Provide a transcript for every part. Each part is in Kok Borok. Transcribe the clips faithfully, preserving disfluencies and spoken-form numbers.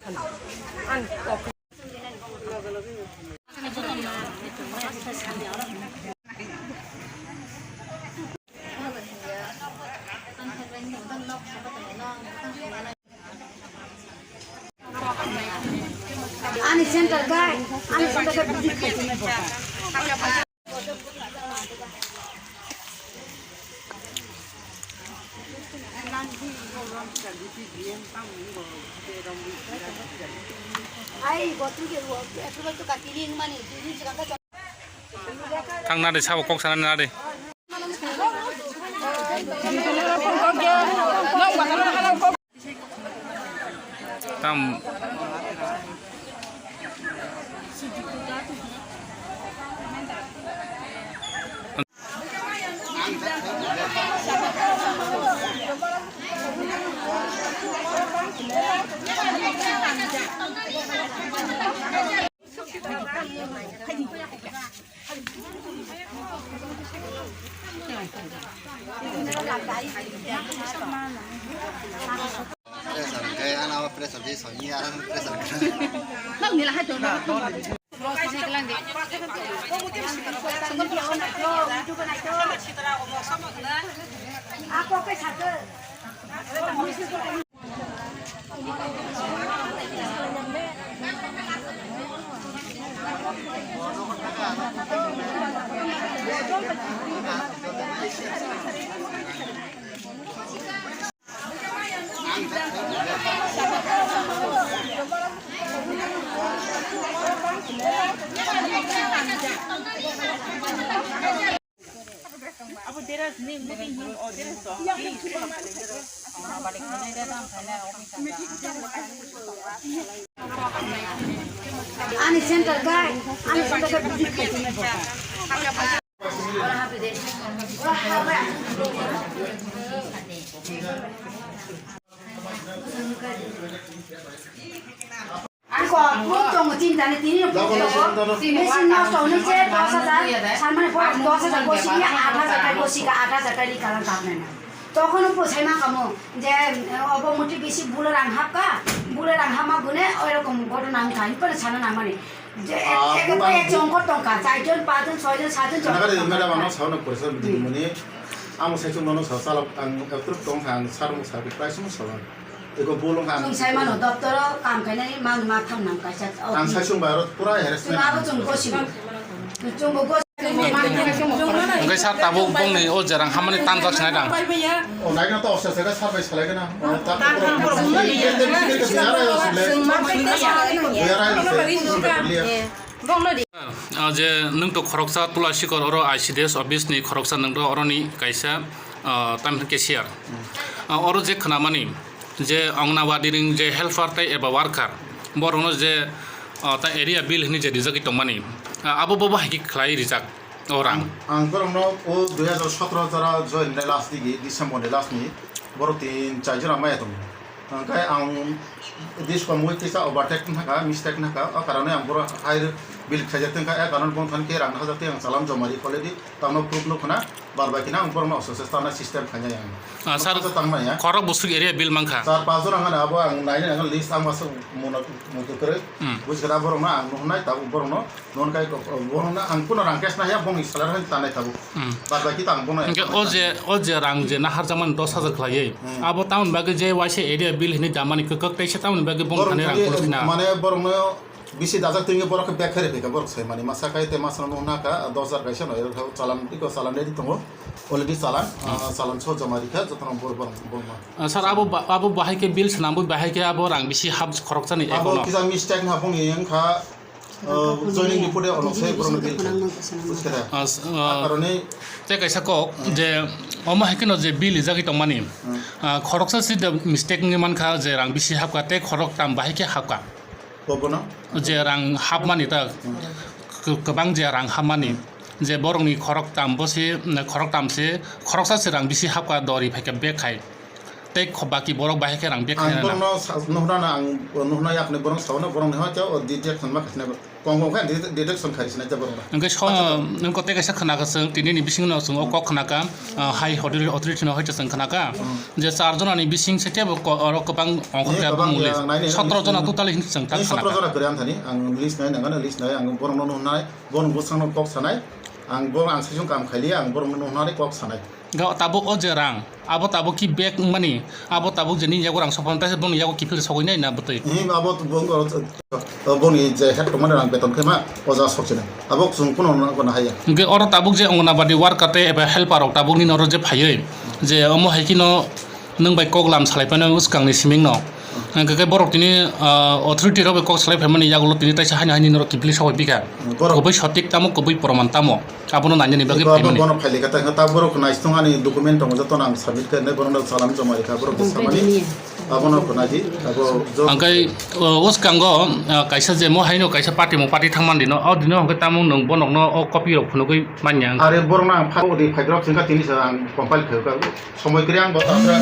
Ani center kai, ani center kai visit kai. Ai, gotri ke wo, approval to kati ring mani, dui din sekarang ka. Thang nadi sabo kok sana nadi. Tam. Pressure, kaya ana pressure di sonya pressure. Ani center kai, ani center kai visit kai. Ako, buktong chinta ni tini no buktong. Machine nosto hwnwi se dos hajar, salmani pore dos hajar gosi ya, aat hajar kai gosi ka, aat hajar kai ri kalan kapnai na. Tokon upo sai ma kamo, je, eh, obo muti bisi bule rang hap ka, bule rang hap ma gune, oi rokom goto nang kai, pore sana nang mani. Je, ek, ah, ek, bang ek jongkor tongka, chaijon, pachjon, soijon, satjon jongkor tongka. Nagari madam ano sauna porisa bidi muni, amo saichung nono sa sala ang etruk tong kha, ang sarung sa, price mo sala. Eko bolong ang. Chwng sai mano, doptoro kam khainani mang ma thang nang kaisa. Ang sai chwng bai aro pura harassment. Chwng abo chwng gosi. Chwng bo gosi. Hwnkhe sir, tabuk bongni o je rang hammani tanjak sinai rang. O naina to osta sega sir bai salai gana. O ta. Ah, je nwng to khoroksa Tula Sikor oro I C D S office ni khoroksa nwng to oroni kaisa, ah, tamni cashier. Ah, oro je khwnamani je Anganwadi ring je helper tei eba worker, borokno je, ah, ta area bill hwnwi je rijagwi tongmani, ah, abo bo bahai khe khlai rijak o rang. Ang, ang borokno o dui hajar sotro jora join ni last digi December ni last ni borok tin char jora maya tongo. Hwnkhe ang discomoi kisa overtake wngkha, mistake wngkha, o karonwi ang borok higher bill khaijak tongkha, e karon bongthani khe rang hajak tei ang chalan joma ri kholedi, tamo proof nuk khna, bar bai khna ang borokno oso se tana system khainai ang. Ah, sir, tangmani ya. Khorok bwswk area bill mankha? Char panch jora wngkha na, abo ang nainai ang list ang masa muna mutu kwrwi. Hmm. Buji khna borokno ang nuhnai, tabuk borokno non kai kok, borokno ang kuno rang cash nahya, bongni salary hai tanai tabuk. Hmm. Bad bai kita ang bono. Hingke o je, o je rang je naharjakmani dos hajar khlaiwi. Hmm. Abo tamoni bagwi je waisa area bill hinwi damani kwkak teisa tamoni bagwi bong thani rang borok, kulo sina. Mane borokno bisi dajak twi borok khe bag khe rw phaikha borok sai mani masa kai te masa no naka dos hajar kaisa no ero chalan iko chalan ready tongo. Already chalan, hmm, ah, chalan so joma rikha jotono bor, bor, borokno. Ah, sir, abo ba-, abo bahai khe bill swnamwi bahai khe abo rang bisi hap khoroksani abo ekono. Kisa mistake na bongni wngkha. Oh, joining report e ono se borokno bill. Buji kha da? Ah, s-, ah, a karone tei kaisa kok, hmm, je omo hai kheno je bill rijagwi tongmani, hmm, ah, khoroksa se da mistake wngwi mankha je rang bisi hapkha tei khorok tam bahai khe hapkha. Bo bono? Je rang hapmani ta, hmm, k-, kwbang je rang hapmani, hmm, je borokni khorok tam bo se, khorok tam se, khoroksa se rang bisi hapkha dori phaikha bag khai. Tei kho-, baki borok bahai khe rang bag Ang khaina borokno sa-, nuhna na ang nuhna yakni borok sauna borokni hoi khe o detection ma khaisina kong kong khe de-, detection khaisina khe borokno. Hwnkhe so, Acha. Hwnkhe tei kaisa khna ka chwng tini ni bisingo no chwng o kok khna ka, ah, high authority, authority no hoi chwng khna ka. Hmm. Je char jona ni bising se kebo ko-, oro kwbang ongkhor Ye khe kwbang bumuli. Ya, nai, nai, Sotro jona nai. Totally hin chwng ta Ni khna sotro ka. Jona kwrwi ang thani ang list nai nang ano list nai ang borokno nuhnai borok bwskango kok sanai ang borok ang saichung kam khaili ang borokno nuhnai kok sanai. Ga tabuk o je rang, abo tabuk ki bag wngmani, abo tabuk je nini yago rang sokphan, taisa boni yago kiphil sogwi nai na bwtwi? Him, abo to bo-, o, o, boni je head commander ang beton khe ma, o ja sok chini. Abo chwng kuno no, kuno haya. Hwnkhe oro tabuk je Anganabadi worker tei eba helper rok tabuk nini oro je phaiwi, je omo hai kheno nwng bai kok lam salai phano swkang ni siming no. Hwnkhe khe borok tini, ah, authority rok bai kok salai phaimani yagulo tini taisa haino haino norok kiphilwi sogwi bikha. Borok Kubui sotik tamo, kubui proman tamo, abono nainani bagwi Bo-, bo-, phaimani. Bono phaili kha, ta, ta borok naistung ani document tongo, jotono ang submit khe, nai borok no salam joma rikha, borok samani. Abono khwnai di, abo jo- Hwnkhe, uh, uskango, uh, kaisa je mo haino kaisa party mo party thangmani dino, o dino hwnkhe tamo nwng bonokno o copy rok phunugwi manya. Are borokno ang pha-, odi phaidrop singkha tini sa ang compile khe ka. Somoi kwrwi ang bo tapra,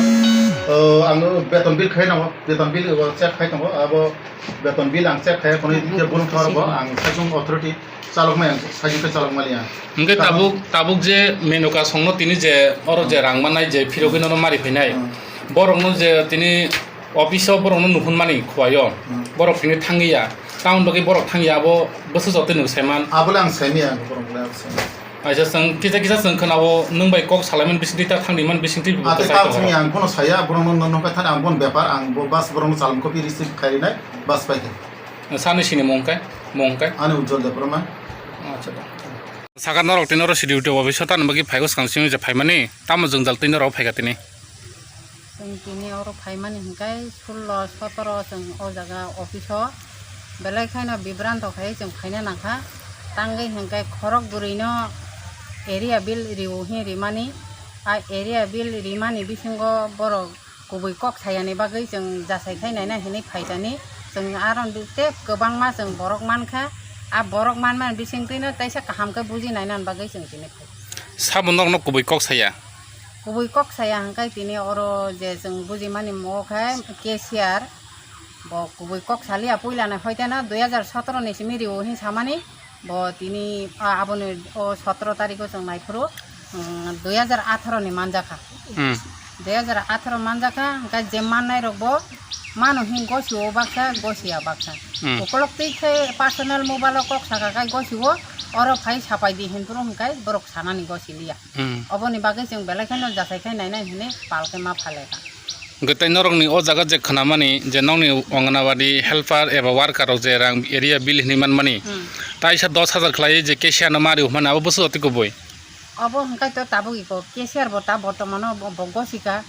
uh, ang beton bill khai nango, beton bill bo check khai tongo, abo beton bill ang check khai phunui khe borok thor bo ang saichung authority chalok mai ang saichung khe chalok mali ang. Hwnkhe Karon tabuk, tabuk je Menoka songno tini je oro je rang mannai je phirogwi nono mari phainai, Hmm. Borokno je tini office o borokno nuhunmani khuaio, Hmm. Borok tini thangliya, tamoni bagwi borok thangya abo bwswk jotoi nwng saiman. Abole ang saimaya, borok bole ang saimaya. Aisa chwng kisa kisa chwng khwnao nwng bai kok salaimani bisingtwi ta thangrimani bisingtwi bo Ate kwchai ta tongo. Chwng ang bono saya, bono no, no, no, kha thani ang bono bepar, ang bo bus bono chalon copy receive khainai bus pai khe. Sani sini mung kai, mung kai. Ani Ujjwal Debbarma. Acha ba. Saka norok tini oro C D P office o tani bagwi phaigo swkang simi je phaimani, tamo jwngjal twi norok phaikha tini. Chwng tini oro phaimani hwnkhe sullo sotoro chwng o jaga office o belai kheno bibranto khai chwng phaina nangkha. Tangwi hwnkhe khorok bwrwino area bill rio hin rimani. A area bill rimani bisingo borok kubui kok sayani bagwi chwng jasai khai naina hinwi phaijani. Chwng aro tei kwbangma chwng borok mankha. A borok manmani bisingtwino teisa kaham khe buji nainani bagwi chwng tini phai. Sabo nokno kubui kok saya? Kubui kok saya hwnkhe tini oro je chwng bujimani mo khe cashier, bo kubui kok saliya puilano hoiteno dui hajar sotoro ni simi rio hin samani, bo tini, a, aboni o sotoro tarikh o chwng naiphuru, um, dui hajar atharo ni manjakha. Hmm. Dui hajar atharo manjakha, hwnkhe je mannai rok bo mano hin gosio baksa, gosia baksa. Hmm. Ukolok twi khe personal mobile o kok saka khai gosio, oro phai sapai di hinphuru hwnkhe borok sanani gosi liya. Hmm. Oboni bagwi chwng belai kheno jasai khai nainai hinwi pal khe ma phalekha. Hwnkhe tei norokni o jaga je khwnamani je nokni Anganabadi helper eba worker rok je rang area bill hinwi manmani, Hmm. Taisa dos hajar khlaiwi je cashier no ma rihmani abo bwswk jotoi kubui? Obo hwnkhe to tabuk iko cashier bo ta bortomano bo, bo gosika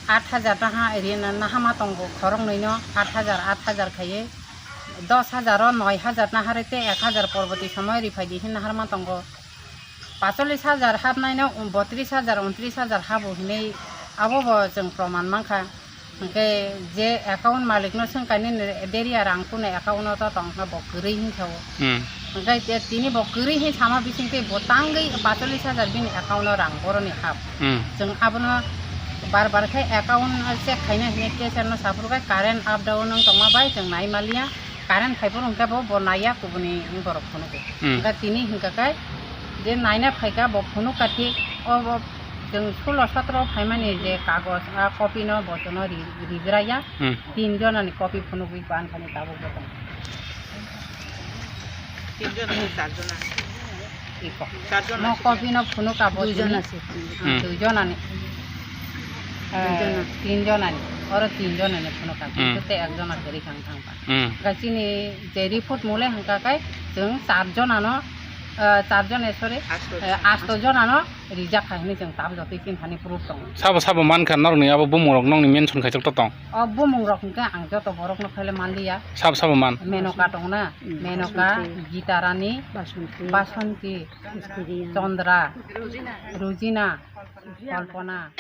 aat hajar taha ri na, naha ma tongo khoroknwino aat hajar, aat hajar khaiwi dos hajar o noi hajar naharwi tei ek hajar porborti somoy riphai di hin naharma tongo. Pacholis hajar hapnaino botris hajar, untris hajar habo hinwi abo bo chwng proman mankha. Hwnkhe je account malikno swngkha nini deriya rang kunu account-o to tongkha bo kwrwi hinsa o. Hmm. Hwnkhe te tini bo kwrwi hin sama bisingtwi bo tangwi pacholis hajar bini account-o rang boroni hap. Hmm. Chwng abono bar bar khe account check khaina hinwi cashier-no saphuru khe current up down wng tongma bai chwng nai maliya. Current phaiphuru hwnkhe bo, bo naiya kubuni borok phunukgo. Hmm. Hwnkhe tini hwnkha khe je naina phaikha bo phunukha thik, o, o chwng sulo sotro phaimani je kagoj, a copy no bo chwngno ri-, rigraya. Hmm. Tin jonani copy phunugwi bankhani tabuk bo tong. Tin jona, char jona. Iko. Char jona. Mo copy no phunukha bo Dui jona tini. Se. Hmm. Dui jonani. Dui jona. Eh, tin jonani. Oro tin jonani phunukha. Hmm. Tei ek jona kwrwi kha wng thangkha. Hmm. Hwnkhe chini je report mole hwnkha khe chwng char jonano, eh, char jona, sorry, Asto. Eh, asto jonano rijak kha hinwi chwng tabuk jotoi chini thani proof tongo. Sabo sabo mankha norokni abo bumungrok nokni mention khaijak to tong? O bumungrok hwnkhe ang joto borokno khaile manliya. Sabo sabo man? Menoka tongna, hmm, Menoka, Basanti. Gitarani, Basanti. Basanti, Kristiria. Chandra, Rujina. Rujina, Kalpana.